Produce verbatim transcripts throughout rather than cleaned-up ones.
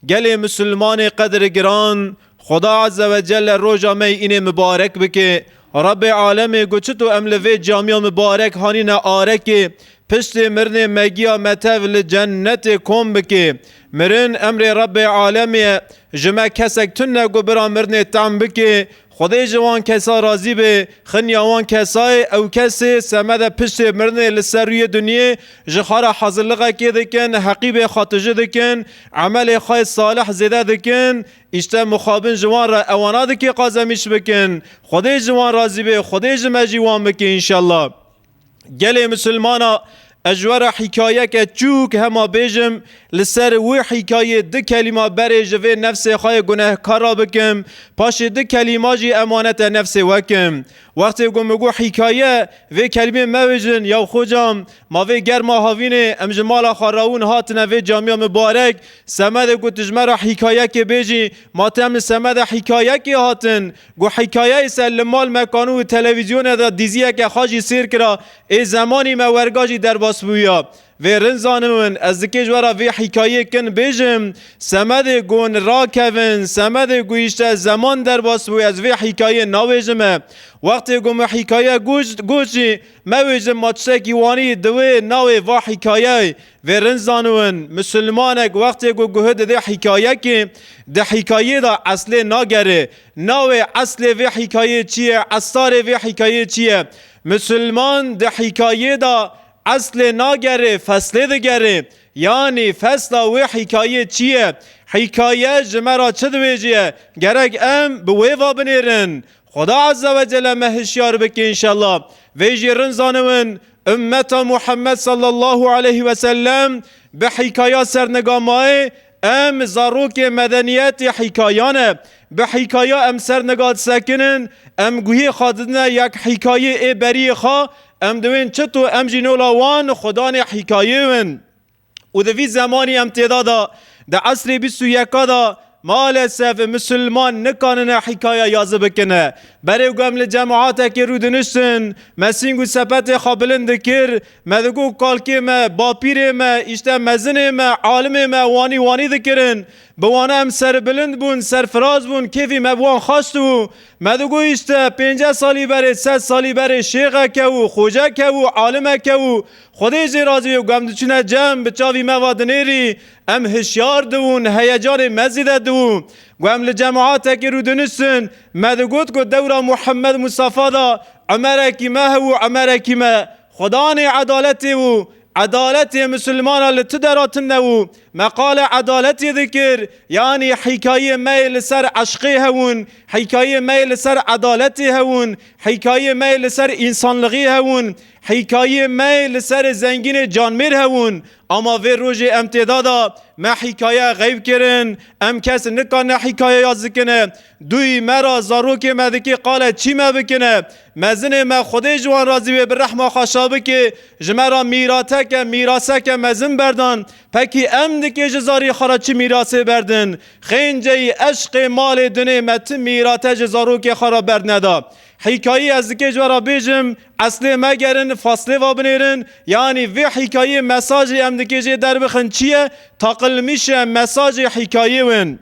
Gelê misilmanê qedirgiran, Xweda Azze ve Celle roja me yî înê mibarek bike. Rebbê alemê got, çito em li vê camiya mibarek hanîne arekê, piştê mirinê me giya me tev li cennetê kom bike. Mirin emrê Rebbê alemê ye, ji me kesek tune ku bira mirinê tehm bike. Xwedê ji wan kesa razî be, xinya wan kesayê, ew kesê semede piştê mirinê li ser rûyê dinyê ji xwe re hazirliqekê dikin, heqîbê xwe tijî dikin, emelê xwe yê salih zêde dikin, îşte mixabin ji wan re ewana dike qazemîş bikin. Xwedê ji wan razî be, Xwedê ji me jî wan bike înşallah. Gelê misilmana, ez ji we re hîkayeke çûk hema bêjim, li ser wê hîkayê du kelîma berê ji vê nefsê xwe yê gunehkar re bikim, paşê du kelîma jî emanete nefsê we kim. Wextê ku min got hîkaye, vê kelîmê mewêjin, ya xocam, ma vê germa havînê, em ji mala xwe rawin hatine vê camiya mibarek, semedê ku tu ji me re hîkayekê bêjî, ma tu em li semeda hîkayekê hatin, Got hîkaye îse li mal me kanû û televîzyonê de dîziyeke xwe jî sêr kira, ê zemanî me werga jî derbas bûya. Vê rind zanibin, ez dikê ji we re vê hîkayê kin bêjim, semedê gon rakevin, semedê ku îşte zeman derbas bû, ez vê hîkayê nawêjime. Wextê ku min hîkaye goş, goş jî, mewêjim ma tiştekî wanî di wê nawê va hîkayeyê. Vê rind zanibin, misilmanek wextê ku guhê dide hîkayekê, di hîkayê de eslê nagere. Navê eslê vê hîkayê çi ye? Estarê vê hîkayê çi ye? Misilman di hîkayê de eslê nagere, feslê digere. Yanî fesla wê hîkayê çi ye? Hîkaye ji me re çi dibêje? Gerek em bi wê va binêrin. Xweda Azze ve Celle me hişyar bike înşallah. Vê jî rind zanibin, Ummeta Muhammed sallallahu aleyhi ve sellem bi hîkaya serniga mayê, em zarokê medeniyetê hîkayan e. Bi hîkaya em serniga disekinin, em guhê xwe didine yek hîkayê ê beriyê xwe, em diwên çito em jî nola wan xudanê hîkayê win. Û di vî zemanî em têda de, di esrê bîst û yeka de, maalesef misilman nikanine hîkaya yazî bikine. Berê ku em li cemaetekê rûdiniştin, me sîng û sepetê xwe bilind dikir, me digot kalkê me, bapîrê me, îşte mezinê me, alimê me wanî wanî dikirin. Bi wana em serbilind bûn, serfiraz bûn, kêfî me bi wan xweş dibû. Me digot îşte pênceh salî berê, sed salî berê şêxeke û xoceke û alimeke û Xwedê jê razî bê, ku em diçûne cem, bi çavî me va dinêrî, em hişyar dibûn, heyecanê me zêde dibû. Ku em li cemaetekê rûdiniştin, me digot ku dewra Muhammed Mustafa de Umerekî me hebû, Umerekî me. Xudanê edaletê bû, edaletê misilmana li tu dera tune bû. Me qala edaletê dikir, yanî hîkayê me yê li ser eşqê hewin, hîkayê me yê li ser edaletê hewin, hîkayê me yê li ser însanlixî hewin. Hîkayê me li ser zengînê canmêr hewin, ama vê rojê em têda da me hîkaye xeyb kirin, em kes nikane hîkaye yaz dikine. Dûyî me ra zarokê me dikê qale çî me bikine. Mezinê me Xwedê ji wan razî bê bi rehma xwe şa bikê, ji me ra mîrateke, mîraseke mezin berdan. Pekî em dikê ji zarî xwe ra çi mîrasê berdin? Xênceyî eşqê malê dinê me ti mîrate ji zarokê xwe ra berneda. Hîkayî ez dikê ji we re bêjim, eslê me gerin, faslê va binêrin, yanî vê hîkayê mesajê em dikê jê derbixin çi ye? Taqilmîş e mesajê hîkayê win.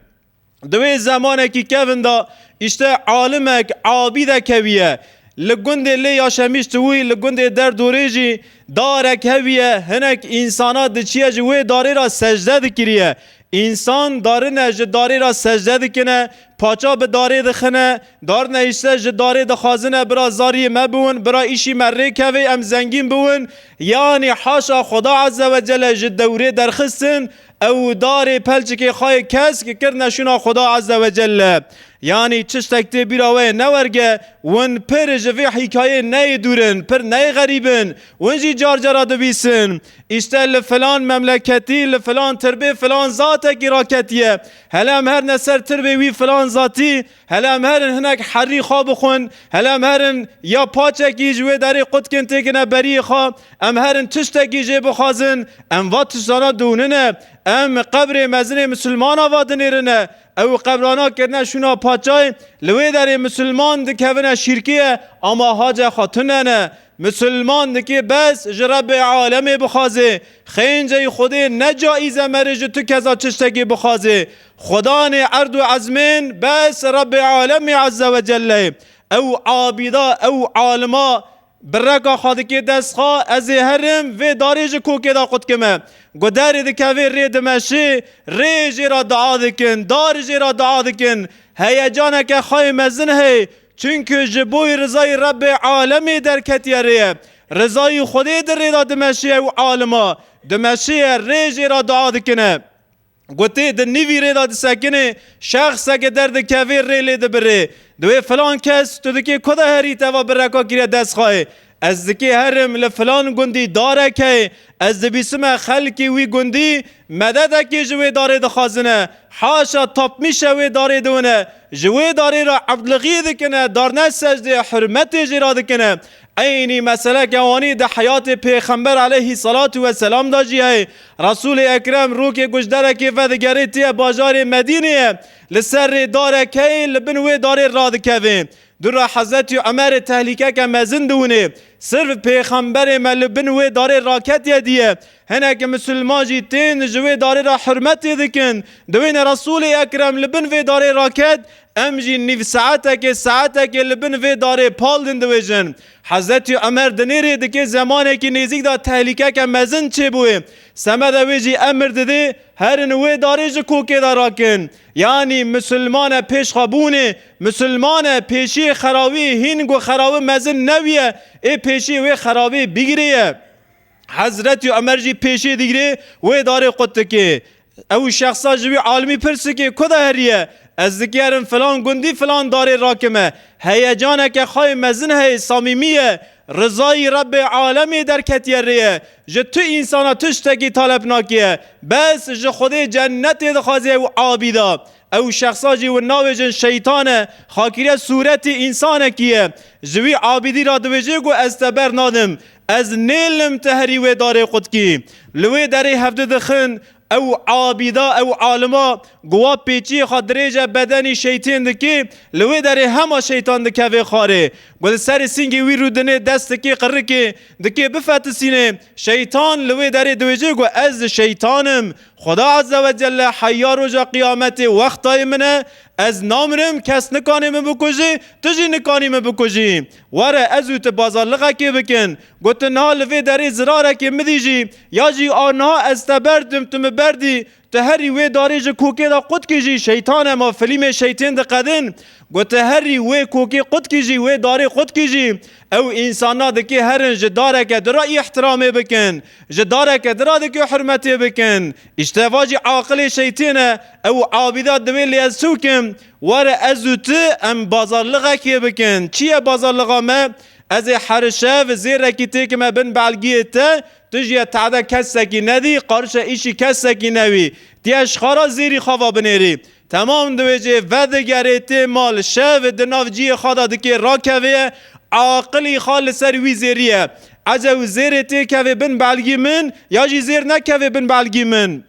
Di wê zemanekî kevin de îşte alimek, abîdek hewiye. Li gundê lê yaşemîş diwî, li gundê derdorê jî darek hewiye, hinek însana diçiye ji wê darê re secde dikiriye. Însan darine ji darê re secde dikine, paça bi darê dixine, darine îşte ji darê dixwazine bira zariyê me biwin, bira îşî me rê kevê em zengîn biwin. Yanî haşa Xweda Azze ve Celle ji dewrê derxistin, ew darê pelçikê xwe yê kesk kirine şûna Xweda Azze ve Celle. Yanî tiştek tê bîra we yê newerge, win pir ji vê hîkayê neyê dûr in, pir neyê xerîb in, win jî car cara dibîsin. Îşte li filan memleketî, li filan tirbê filan zatekî raketiye. Hele em herine ser tirbê wî filan zatî, hele em herin hinek herî xwe bixwin, hele em herin ya paçekî ji wê derê qutkin têkine beriyê xwe, em herin tiştekî jê bixwazin, em va tiştana dûnine, em qebrê mezinê misilmana va dinêrine, ew qebrana kirine şûna paçay, li wê derê misilman dikevine şîrkê ye, ama hace xwe tune ne. Misilman dikê bes ji Rebbê alemê bixwaze. Xênceyî Xwedê ne caîz e merê ji tu kesa tiştekî bixwaze. Xwedanê erd û ezmên bes Rebbê alemê Azze ve Celle ye. Ew abîda, ew alima bi reka xwe dikê dest xwe, ez ê herim vê darê ji kokê de qutkime. Ku derê dikevê rê dimeşê, rê jê re dua dikin, dar jê re dua dikin. Heyecaneke xwe yê mezin heye. Çunku ji bo rizayî Rebbê alemê derketiye rê ye. Rizayî Xwedê di rê de dimeşiye û alima dimeşiye rê jê re dua dikine. Gotê di nîvî rê de disekine, şexseke derdikevê rê lê dibirê. Diwê filan kes tu dikê ku de herî teva bi reka kiriye dest xwe. Ez dikê herim li filan gundî darek heye. Ez dibîsime xelkê wî gundî mededekê ji wê darê dixwazine. Haşa tapmîşe wê darê diwine. Ji wê darê re ebdlixiyê dikine, darne secdê hurmetê jê re dikine. Eynî meseleke wanî di heyatê Pêxember aleyhî salatu we selam de jî heye. Resûlê Ekrem rûkê guh ji derekê vedigerê tê bajarê Medînê ye. Li ser rê darek heye, li bin wê darê radikeve. Dûra Hezretî Omerê tehlîkeke mezin diwinê. Sirf Pêxemberê me li bin wê darê raketiye diye. Hinek misilman jî tên ji wê darê re hurmetê dikin. Diwêne Resûlê Ekrem li bin vê darê raket, em jî nîv saetekê, saetekê li bin vê darê pal din diwêjin. Hezretî Omer dinêrê dikê zemanekî nêzîk de tehlîkeke mezin çêbûyê. Semede wê jî emir didê, herin wê darê ji kokê de rakin. Yanî misilmane pêş xwe bûnê, misilmane pêşiyê xerawî hîn ku xerawî mezin newiye, ê pêşiyê wê xerawî bigirê ye. Hezretî Omer jî pêşiyê digirê, wê darê qut dikê. Ew şexsa ji wî alimî pirs dikê, ku de heriye? Ez dikerim filan gundî, filan darê rakime. Heyecaneke xwe yê mezin heye, samîmî ye. Rizayî Rebbê alemê derketiye rê ye. Ji tu însana tiştekî talep nakiye. Bes ji Xwedê cennetê dixwaze ew abîda. Ew şexsa jî win navêjin şeytan e, xakiriye sûretê însanekî ye. Ji wî abîdî re dibêje ku ez te bernadim. Ez nêlim te herî wê darê qutkî. Li wê derê hevdu dixin, ew abîda, ew alima, ku wa pêçiyê xwe dirêje bedenî şeytên dikê, li wê derê hema şeytan dikeve xwarê. Ku li serê sîngê wî rûdinê dest dikê qirikê, dikê bifetisînê. Şeytan li wê derê dibêje ku ez şeytan im. Xweda Azze ve Celle heya roja qiyametê wextayê min e, ez namirim, kes nikanê min bikujê, tu jî nikanî min bikujî. Were ez û tu bazarlixekê bikin. Got, tu niha li vê derê zirarekê min dî jî, ya jî a niha ez te berdim, tu min berdî, tu herî wê darê ji kokê de qutkî jî, şeytan e, ma filîmê şeytên diqedin. Got, tu herî wê kokê qutkî jî, wê darê qutkî jî, ew însana dikê herin ji dareke dira îhtiramê bikin, ji dareke dira dikê hurmetê bikin. Îşte va jî aqilê şeytên e, ew abîda divê lê ez çi bikim? Were ez û tu em bazarlixekê bikin. Çi ye bazarlixa me? Ez ê her şev zêrekî têkime bin belgiyê te, tu jî ye tade kesekî nedî, qarişe îşî kesekî newî. Tiye ji xwe re zêrî xwe ve binêrî. Temam dibêje, vedigerê tê mal, şev di nav cihê xwe de dikê rakevê ye, aqilî xwe li ser wî zêrî ye. Ece ew zêrê têkevê bin belgî min, ya jî zêr nekevê bin belgî min.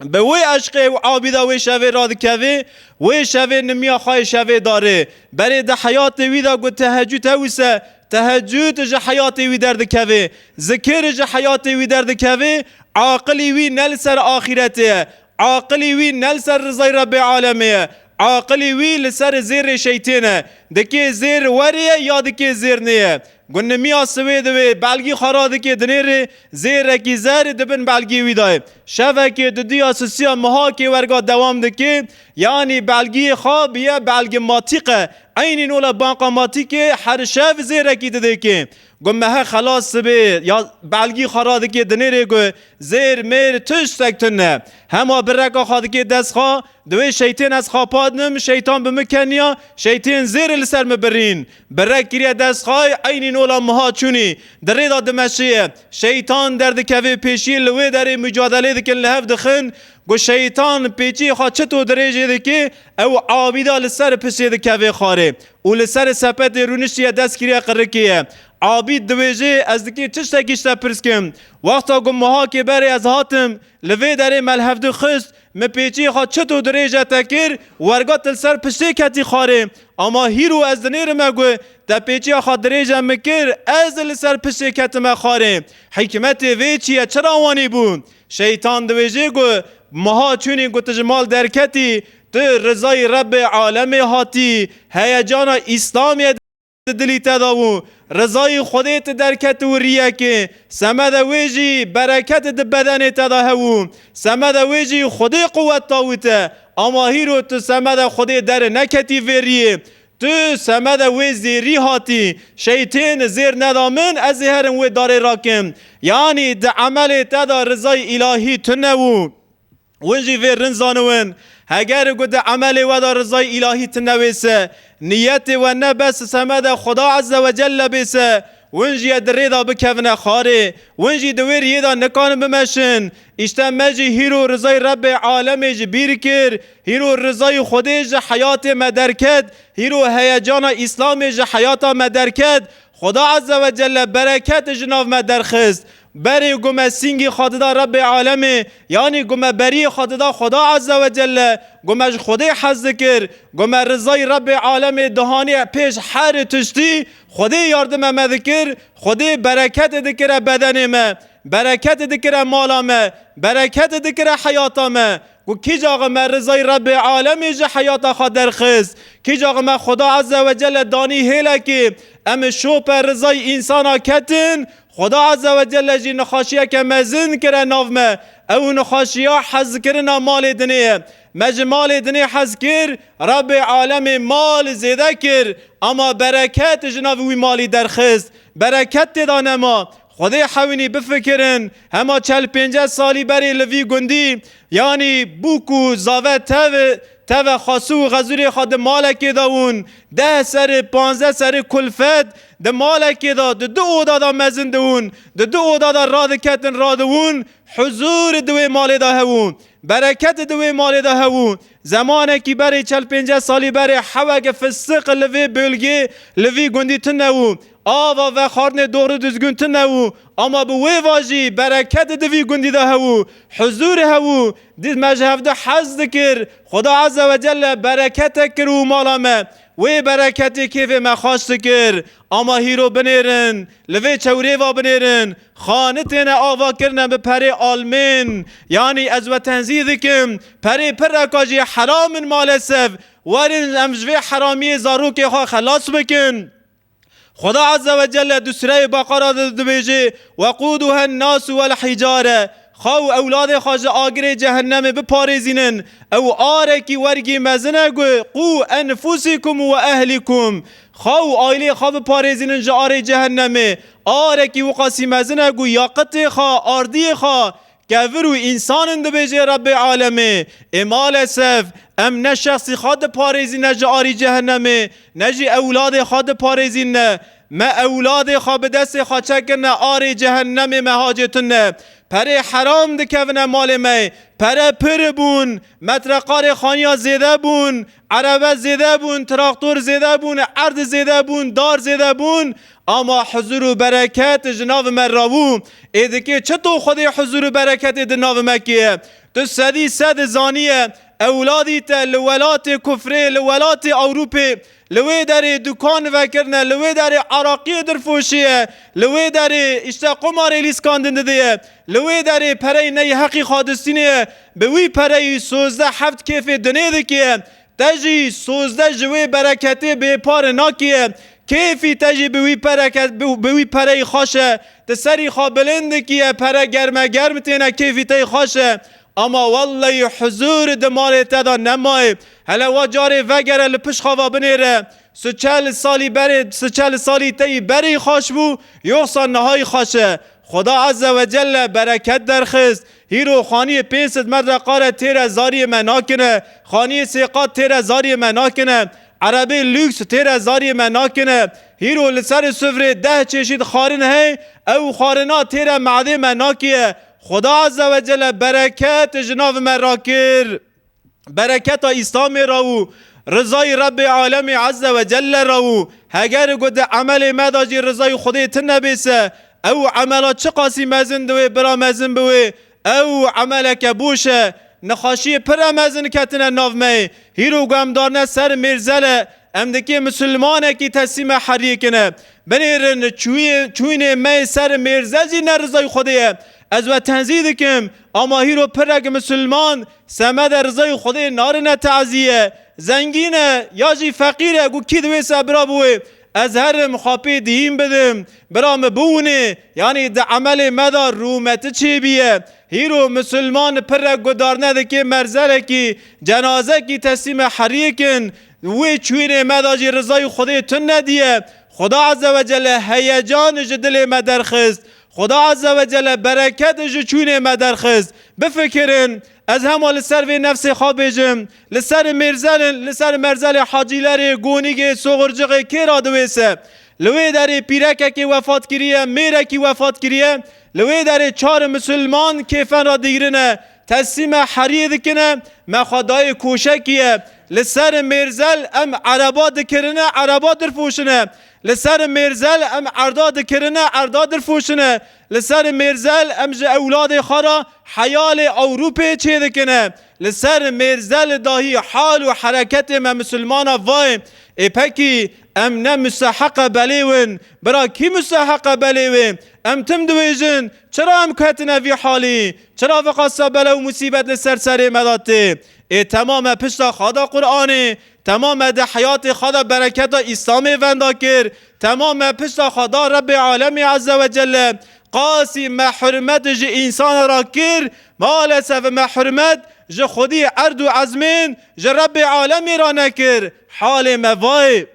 Bi wê eşqê ew abîda wê şevê radikevê, wê şevê nimiya xwe yê şevê darê. Berê di heyatê wî de ku tehecûd hewise, tehecûd ji heyatê wî derdikevê, zikir ji heyatê wî derdikevê, aqilî wî ne li ser axîretê ye. Aqilî wî ne li ser rizayê Rebbê alemê ye. Aqilî wî li ser zêrê şeytên e. Dikê zêr werê ye ya dikê zêr nê ye. Gunimiya sibê divê belgî xwe radikê dinêrê zêrekî zer di bin belgiyê wî de ye. Şevekê diduya sisiya mihakê werga dewam dikê, yanî belgiyê xwe biye belgi matîq e. Eynî nola banka matîkê her şev zêrekî didêkê. Gu mehe xelas sibê ya belgî xwe radikê dinêrê gu zêr mêr tiştek tune. Hema bireka xwe dikê dest xwe, divê şeytên ez xapatnim, şeytan bi min keniya, şeytên zêrê li ser min birîn. Birek kiriye dest xwe, eynî nola miha çûnî. Di rê de dimeşiye. Şeytan derdikeve pêşiyê, li wê derê mucadelê dikin, li hev dixin. Gu şeytan pêçiyê xwe çito dirêjê dike, ew abîda li ser pisê dikeve xwarê. Û li ser sepetê rûniştiye dest kiriye qirikê ye. Abîd dibêje, ez dikê tiştekî ji te pirs kim. Wexta ku mihakê berê ez hatim, li vê derê me li hevdu xist, min pêçiyê xwe çito dirêje te kir, werga tu li ser piştê ketî xwarê. Ama hîro ez dinêrime ku te pêçiya xwe dirêje min kir, ez li ser piştê ketime xwarê. Hikmetê vê çi ye? Çira wanî bû? Şeytan dibêje ku, miha çûnî ku tu ji mal derketî, tu rizayî Rebbê alemê hatî, heyecana Îslamê di dilî te de bû, rizayî Xwedê tu derketî û riyekê, semede wê jî bereket di bedenê te de hebû, semede wê jî Xwedê quwet dawî te. Ama hîro tu semede Xwedê derneketî vê riyê. Tu semede wê zêrî hatî. Şeytên zêr neda min, ez ê herim wê darê rakim. Yanî di emelê te de rizayî îlahî tune bû. Win jî vê rind zaniwin. Heger ku di emelê we de rizayî îlahî tune wê se, niyetê we ne bes semede Xuda Azze ve Celle bê se, win jî ye di rê de bikevine xarê. Win jî di wê riyê de nikarin bimeşin. Îşte me jî hîro rizayî Rebbê alemê ji bîr kir. Hîro rizayî Xwedê ji heyatê me derket. Hîro heyecana Îslamê ji heyata me derket. Xuda Azze ve Celle bereket ji nav me derxist. Berê ku me sîngî xwe dida Rebbê alemê, yanî ku me beriyê xwe dida Xuda Azze ve Celle, ku me ji Xwedê hez dikir, ku me rizayî Rebbê alemê dihanî pêş her tiştî, Xwedê yardime me dikir, Xwedê bereketê dikire bedenê me, bereketê dikire mala me, bereketê dikire heyata me. Ku kîcaxa me rizayî Rebbê alemê ji heyata xwe derxist, kîcaxa me Xuda Azze ve Celle danî hêlekê, em şope rizayî însana ketin, Xuda Azze ve Celle jî nixweşiyeke mezin kire nav me. Ew nixweşiya hezkirina malê dinê ye. Me ji malê dinê hez kir, Rebbê alemê mal zêde kir, ama bereket ji nav wî malî derxist. Bereket tê de nema. Xwedê hewînî bifikirin, hema çel pênceh salî berê li vî gundî, yanî bûk û zave tev, teve xasû û xezûrê xwe di malekê de wûn, deh serê, panzdeh serê kulfet di malekê de, di du oda de mezin diwûn, di du oda de radiketin radiwûn, huzûr di wê malê de hebû. Bereket di wê malê de hebû. Zemanekî berê çel pênceh salî berê heweke fisiq li vê bölgê, li vî gundî tune bû. Ava vexwarinê doğru düzgün tune bû. Ama bi wê va jî bereket di vî gundî de hebû. Huzûr hebû. Di me ji hevdu hez dikir. Xuda Azze ve Celle berekete kir û mala me. Wê bereketê kêfê me xweş dikir. Ama hîro binêrin. Li vê çewrê va binêrin. Xanitêne ava kirine bi perê almên. Yanî ez we tenzî dikim. Perê pireka jî heram in malesef. Werin em ji vê heramiyê zarokê xwe xelas bikin. Xuda Azze ve Celle di Sureyê Beqara de dibêje, "Wequduhen nasu wel hicare." Xwe û ewladê xwe ji agirê cehennemê biparêzînin. Ew arekî wergî mezin e ku, "Qû enfusikum we ehlikum." Xwe û aîlê xwe biparêzînin ji arê cehennemê. Arekî wiqasî mezin e ku yaqitê xwe, ardiyê xwe, kevir û însan in, dibêje Rebbê alemê. Ê malesef, em ne şexsî xwe diparêzîne ji arî cehennemê, ne jî ewladê xwe diparêzîne. Me ewladê xwe bi destê xwe çekirine arê cehennemê, me hacê tune. Perê heram dikevine malê me. Pere pir bûn, metreqarê xaniya zêde bûn, erebe zêde bûn, traktor zêde bûn, erd zêde bûn, dar zêde bûn. Ama huzur û bereket ji nav me rabû. Ê dikê çito Xwedê huzur û bereketê di nav me kiriye? Tu sedî sed zaniye, ewladî te li welatê kufrê, li welatê Ewropê, li wê derê dukan vekirine, li wê derê eraqiyê dirfoşiye, li wê derê îşte qumarê lîskandin didiye, li wê derê perey neyê heqî xwe distîniye, bi wî pereyî sozdeh heft kêfê dinê dikiye. Te jî sozdeh ji wê bereketê bêpar nakiye. Kêfî te jî bi wî pereket, bi, bi wî pereyî xweş e. Ti serî xwe bilind dikiye, pere germe germ têne, kêfî te yî xweş e. Ama wellehî huzûr di malê te de nemaye. Hele wa carê vegere li pişt xwe ve binêre. Siçel salî berê, siçel salî te yî berê xweş bû, yoxsa nihayî xweş e? Xuda Azze ve Celle bereket derxist. Hîro xaniyê pênc sed metre kare têre zariyê me nakine. Xaniyê sê qat têre zariyê me nakine. Erebê lûks têre zariyê me nakine. Hîro li ser sufrê deh çeşît xwarin hey, ew xwarina têre me'dê me nakiye. Xuda Azze ve Celle bereket ji nav me rakir. Bereketa Îslamê ra û rizayî Rebbê alemê Azze ve Celle ra û heger ku di emelê me de jî rizayî Xwedê tune bê se, ew emela çiqasî mezin di wê bira mezin bi wê, ew emeleke boş e. Nexweşiyê pire mezin ketine nav me. Hîro ku em darine ser mêrzele, Em dikê misilmanekî teslîme heriyê kine. Binêrin çûyê-, çûyînê me yê ser mêrzel jî ne rizayî Xwedê ye. Ez we tenzî dikim, ama hîro pirek misilman semede rizayî Xwedê narine teziye. Zengîn e ya jî feqîr e, ku kî diwêse bira bi wê. Ez herim xwe pê diyîn bidim. Bira min biwûnê, yanî di emelê me de rûmeti çêbîye. Hîro misilman pirek gudarine dikê merzelekî, cenazekî teslîme heriyê kin. Wê çûyînê me de jî rizayî Xwedê tune diye. Xuda Azze ve Celle heyecan ji dilê me derxist. Xuda Azze ve Celle bereket ji çûyînê me derxist. Bifikirin, ez hema li ser vê nefsê xwe bêjim, li ser mêrzelin, li ser merzelê Hacîlerê, Gonîgê, Soxurcixê kê ra diwêse? Li wê derê pîrekekê wefat kiriye, mêrekî wefat kiriye. Li wê derê çar misilman kêfen ra digirine, teslîme heriyê dikine, me xwe dayê koşekî ye. Li ser mêrzel em ereba dikirine, ereba dirfoşine. Li ser mêrzel em erda dikirine, erda dirfoşine. Li ser mêrzel em ji ewladê xwe re heyalê Ewropê çêdikine. Li ser mêrzel dahî hal û hereketê me misilmana vayê. Ê pekî em ne musteheqe belê win. Bira kî musteheqe belê wê? Em tim dibêjin, çira em ketine vî halî? Çira viqasa bela û musîbet li ser serê me de tê? Ê tema me pişta xwe da Qur'anê, tema me di heyatê xwe de bereketa Îslamê venda kir, tema me pişta xwe da Rebbê Alemê Azze ve Celle. Qasî me hurmet ji însana ra kir, maalesef me hurmet ji xwedî erd û ezmên ji Rebbê Alemê ra nekir. Halê me vayê.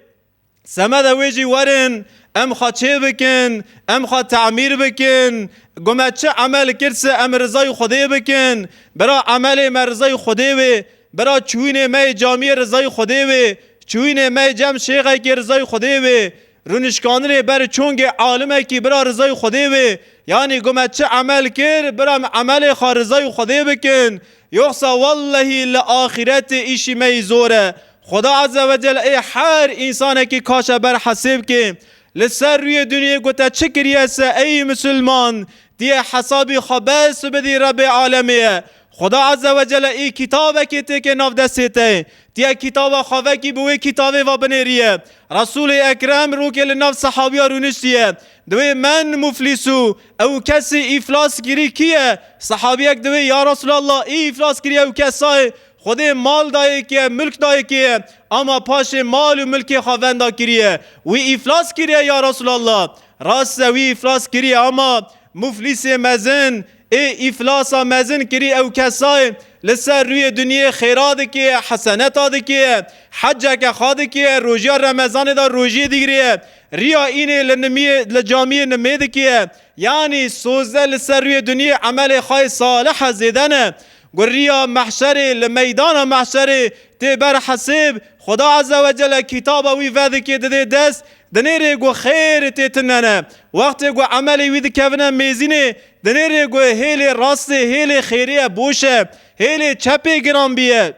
Semede wê jî werin, em xwe çê bikin, em xwe temîr bikin. Ku me çi emel kir se em rizayî Xwedê bikin. Bira emelê me rizayî Xwedê wê. Bira çûyînê me yê camiyê rizayî Xwedê wê. Çûyînê me yê cem şêxekê rizayî Xwedê wê. Rûnişkanirê ber çongê alimekî bira rizayî Xwedê wê. Yanî ku me çi emel kir, bira em emelê xwe rizayî Xwedê bikin. Yoxsa wellehî li axîretê îşî me yî zor e. Xuda Azze ve Celle ê her însanekî kaşe ber hesêb kê. Li ser rûyê dinyê ku te çi kiriye se ey misilman, diye hesabî xwe bes bidî Rebbê Alemê ye. Xuda Azze ve Celle ê kitabekê têkê nav destê te. Diye kitaba xwe vekî bi wê kitabê ve binêriye. Resûlê Ekrem rûkê li nav sehabiya rûniştiye. Diwê men muflîsû, ew kesî îflas kirî kî ye? Sehabiyek diwê ya Resulallah, ê îflas kirî ew kesayê. Xwedê mal dayê kê, milk dayê kê, ama paşê mal û milkê xwe venda kiriye. Wî îflas kiriye ya Resulallah. Rast e, wî îflas kiriye, ama muflîsê mezin, ê îflasa mezin kirî ew kesayê li ser rûyê dinyê xêra dikê, heseneta dikê, heceke xwe dikê, rojiya Remezanê de rojiyê digirê, riya înê li nimiyê, li camiyê nimê dikê. Yanî sozde li ser rûyê dinyê emelê xwe yê salih e zêde ne. Ku riya mehşerê, li meydana mehşerê tê ber hesêb, Xuda Azze ve Celle kitaba wî vedikê didê dest, dinêrê ku xêr tê tune ne. Wextê ku emelê wî dikevine mêzînê, dinêrê ku hêlê rastê, hêlê xêrê ye boş e, hêlê çepê giran bîye.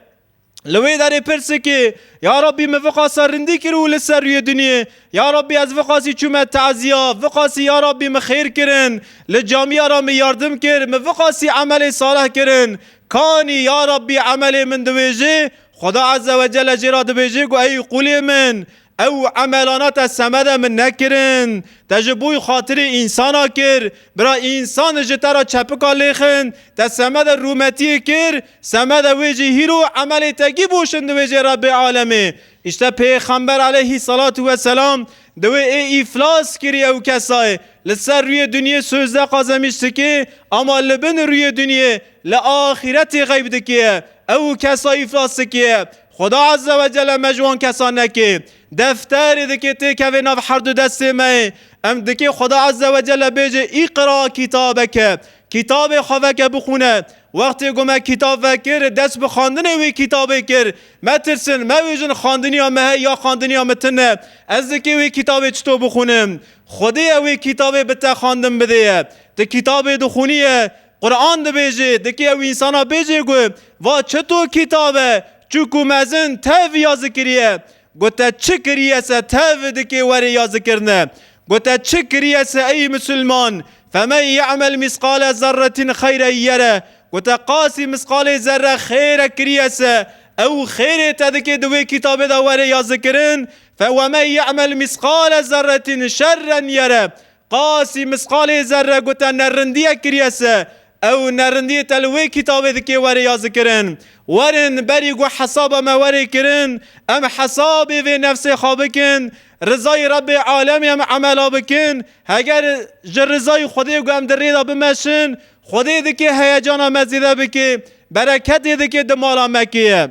Li wê derê pirsik ê, ya Rabbî, min viqasa rindî kir û li ser rûyê dinyê, ya Rabbî, ez viqasî çûme teziya, viqasî, ya Rabbî, min xêr kirin, li camiya re min yardim kir, min viqasî emelê salih kirin. Kanî, ya Rabbî, emelê min diwêjê, Xuda Azze ve Celle jê re dibêjê ku ey qulê min, ew emelana te semede min nekirin, te ji bo xatirê însana kir, bira însan ji te re çepika lêxin, te semede rûmetiyê kir, semede wê jî hîro emelê te kî boşin diwêjê Rebbê Alemê. Îşte Pêxember aleyhî salatu weselam diwê ê îflas kirî ew kesayê. Li ser rûyê dinyê sözde qazemîş dikê, ama li bin rûyê dinyê li axîretê xeyb dikê. Ew kesa îflas dikê. Xuda Azze ve Celle me ji wan kesan neke. Defterê dikê têkevê nav herdu destê me. Em dikê Xuda Azze ve Celle bêje, "Îqra kitabeke." Kitabê xwe veke bixwîne. Wextê ku me kitab vekir, dest bi xwendinê wê kitabê kir. Metirsin, mevêjin xwendiniya me heye ya xwendiniya me tune. Ez dikê wê kitabê çito bixwînim? Xwedê ye wê kitabê bi te xwendin bidê ye. Tu kitabê dixwîniye, Quran dibêje, dikê ew însana bêje ku, "Va çito kitab e, çûku mezin tev yazikiriye." Got, "Te çi kiriye se tev dikê werê yazikirine?" Got, "Te çi kiriye se ey misilman? Femen ye'mel misqale zerretin xeyren yere." Got, "Te qasî misqalê zerre xêre kiriye se, Ew xêrê te dikê di wê kitabê de were yazikirin. Fe we men ye'mel misqale zerretin şerren yere. Qasî misqalê zerre gote nerindiyek kiriye se. Ew nerindiyê te li wê kitabê dikê were yazikirin. Werin berî ku hesaba me were kirin, em hesabê vê nefsê xwe bikin, rizayê Rebbê alemê em emela bikin. Heger ji rizayê Xwedê ku em di rê de bimeşin, Xwedê dikê heyecana me zêde bikê, bereketê dikê di mala me kê.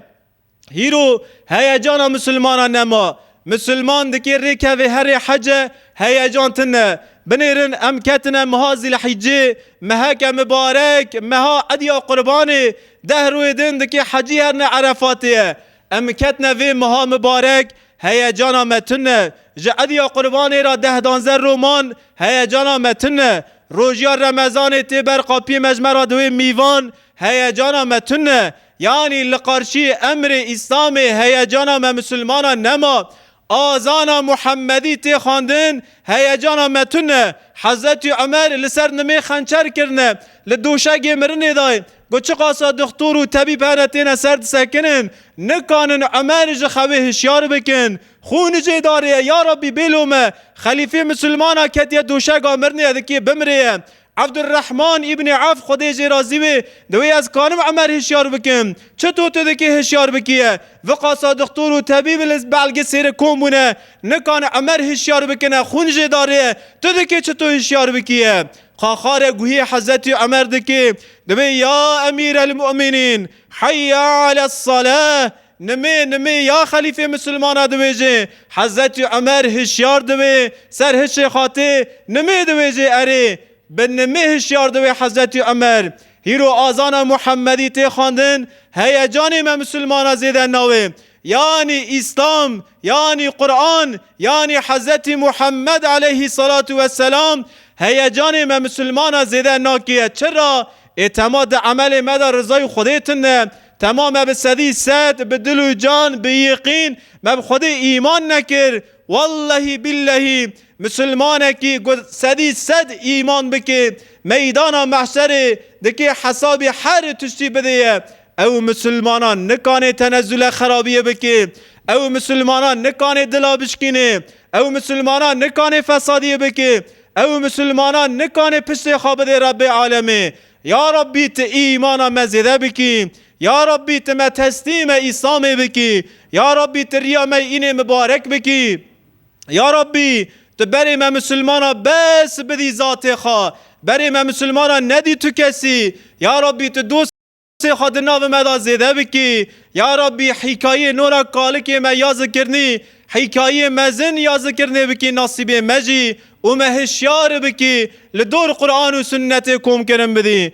Hîro heyecana misilmana nema. Misilman dikê rêkevê herê hece, heyecan tine. Binêrin em ketine meha Zîlhîcê, meheke mibarek, meha Ediya Qurbanê, deh rûyê din dikê hecî herne Erefatê ye. Em ketine vê meha mibarek, heyecana me tune. Ji Ediya Qurbanê ra deh danze roman, heyecana me tune. Rojiya Remezanê tê ber qapiyê me ji me ra diwê mîvan, heyecana me tune. Yanî li qarşî emrê Îslamê heyecana me misilmana nema. Azana Muhemmedî tê xwendin, heyecana me tune. Hezretî Umer li ser nimê xençer kirine, li doşegê mirinê dayê. Got, çiqasa dixtor û tebîb hene têne ser disekinin, nikanin Umer ji xewê hişyar bikin. Xûn jê darê, ya Rabbî, bêlo me, xelîfê misilmana ketiye doşega mirinê, dikê bimrê ye. Evdurrehman îbnî Evf, Xwedê jê razî wê, diwê ez kanim Umer hişyar bikim. Çito tu dikê hişyar bikiye? Viqasa dixtor û tebîb li belgê sêre kom bûne. Nikan Umer hişyar bikine, xûn jê darê. Tu dikê çito hişyar bikiye? Xaxare guhê Hezretî Umer dikê. Diwê ya Emîrel Mu'minîn, heyya ales salah. Nimê, nimê ya xelîfê misilmana diwêjê. Hezretî Umer hişyar diwê, ser hişê xatê, nimê diwêjê erê. Bi nimê hişyar diwê Hezretî Umer. Hîro azana Muhemmedî tê xwendin, heyecanê me misilmana zêde nawê. Yanî Îslam, yanî Quran, yanî Hezretî Muhammed aleyhî salatu vesselam, heyecanê me misilmana zêde nakê. Çira? Ê tema di emelê me de rizayê Xwedê tune. Tema me bi sedî sed, bi dil û can, bi yeqîn, me bi Xwedê îman nekir. Wellehî billehî, misilmanekî ku sedî sed îman bike, meydana mehşerê dike hesabê her tiştî bideye. Ew misilmanan nikane tenezule xerabiyê bike. Ew misilmanan nikane dila bişkîne. Ew misilmanan nikane fesadiyê bike. Ew misilmanan nikane piştê xwe bide Rebbê alemê. Ya Rabbî, tu îmana me zêde bikî. Ya Rabbî, tu me teslîme Îslamê bikî. Ya Rabbî, tu riya me înê mibarek bikî. Ya Rabbî, tu berê me misilmana bes bidî zatê xwe. Berê me misilmana nedî tu kesî. Ya Rabbî, tu dostê xwe di navê me de zêde bikî. Ya Rabbî, hîkayê nora kalikê me ya zikirinî, hîkayê mezin ya zikirinê bikî nasîbê me jî û me hişyar bikî, li dor Quran û sunnetê komkirin bidî.